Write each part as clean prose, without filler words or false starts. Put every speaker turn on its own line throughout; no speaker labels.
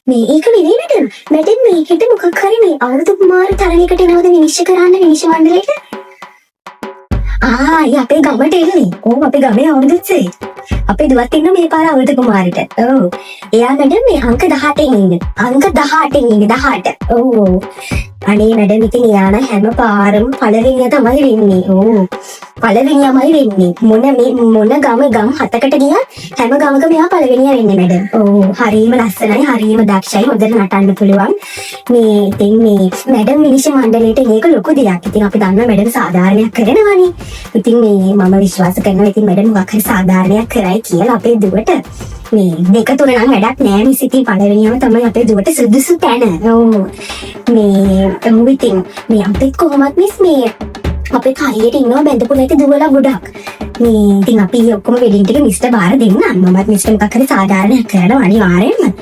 මේ ඒක නෙවෙයි මැඩම්. මැඩම්, මේකට මොකක් හරි මේ අවුරුදු කුමාර තරණයකට එනවද විනිශ්චය කරන්න විනිශ්චය මණ්ඩලයට? ආ, ඒ අපේ ගමට එන්නේ. ඔව්, අපේ ගමේ අවුරුදු උත්සවේ. අපේ දුවත් ඉන්න මේ පාර අවුරුදු කුමාරිට. ඔව්. එයා මැඩම් මේ අංක 18න් ඉන්නේ. අංක 18න් ඉන්නේ, 18. ඔව් ඔව්. අනේ මැඩම්, ඉතින් එයා නම් හැම පාරම පළවෙනියා තමයි වෙන්නේ. ඔව්. පළවෙනියමයි වෙන්නේ. මොන මේ මොන ගම ගම් හතකට ගියත් හැම ගමකම එයා පළවෙනියා වෙන්නේ මැඩම්. ඔව්, හරීම ලස්සනයි, හරීම දක්ෂයි, හොඳට නටන්න පුළුවන්. මේ ඉතින් මේ මැඩම් විනිශ්චය මණ්ඩලයට එන එක ලොකු දෙයක්. ඉතින් අපි දන්නවා මැඩම් සාධාරණයක් කරනවනේ. ඉතින් මේ මම විශ්වාස කරනවා ඉතින් මැඩම් මොකක් හරි සාධාරණයක් කරයි කියලා අපේ දුවට. මේ දෙක තුන නම් වැඩක් නෑ මිස්. ඉතින් පළවෙනියම තමයි අපේ දුවට සුදුසු තැන. ඔව්. මේ ඔව්, ඉතින් මේ අපිත් කොහොමත් මිස් මේ අපේ හරියට ඉන්නවා බැඳපු නැති දුවලා ගොඩක්. මේ ඉතින් අපි ඔක්කොම වෙඩින් ටික මිස්ට බාර දෙන්නම්. මමත් මිස්ට මොකක් හරි සාධාරණයක් කරනවා අනිවාර්යෙන්ම.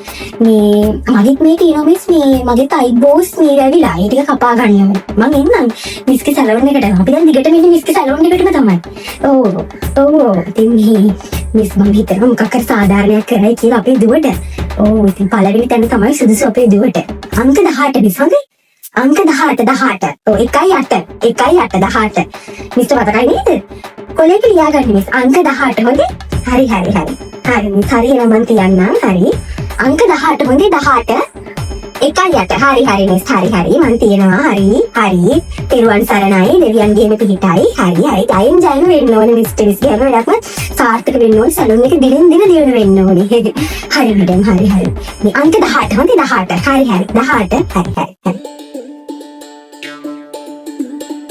මේ මගෙත් මේ තියෙනවා මිස්, මේ මගෙත් අයිබ්‍රෝස් මේ වැවිලා. ඒ ටික කපා ගන්න ඕනේ. මං එන්නම් මිස්ගේ සැලෝන් එකට. අපි දැන් දිගටම ඉන්නේ මිස්ගේ සැලෝන් එකටම තමයි. ඔව් ඔව් ඔව්. ඉතින් මේ මිස් මං හිතනවා මොකක් හරි සාධාරණයක් කරයි කියලා අපේ දුවට. ඔව්, ඉතින් පළවෙනි තැන තමයි සුදුසු අපේ දුවට. අංක 18 මිස්, හොඳේ. අංක 18, 18. ඔව්, 1 8 1 8 18. මිස්ට මතකයි නේද? කොලේක ලියාගන්න මිස්, අංක 18, හොඳේ. හරි හරි හරි. හරි මිස්, හරි, එහෙනම් මං තියන්නම්. හරි. අංක 18, හොඳේ, 18 1 8. හරි හරි මිස්, හරි හරි, මං තියනවා. හරි හරි. තෙරුවන් සරණයි, දෙවියන්ගේම පිහිටයි. හරි හරි. ජයෙන් ජයම වෙන්න ඕනේ මිස්ටර්. මිස්ගේ හැම වැඩක්ම සාර්ථක වෙන්න ඕනේ. සැලොන් එක දිනෙන් දින දියුණු වෙන්න ඕනේ. හරි මැඩම්, හරි හරි. මේ අංක 18, හොඳේ, 18. හරි හරි, 18. හරි හරි හරි.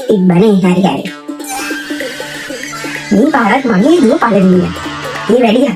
තිබ්බනේ. හරි හරි. මේ පාරත් මගේ දුව පළවෙනිය. මේ වැඩිය.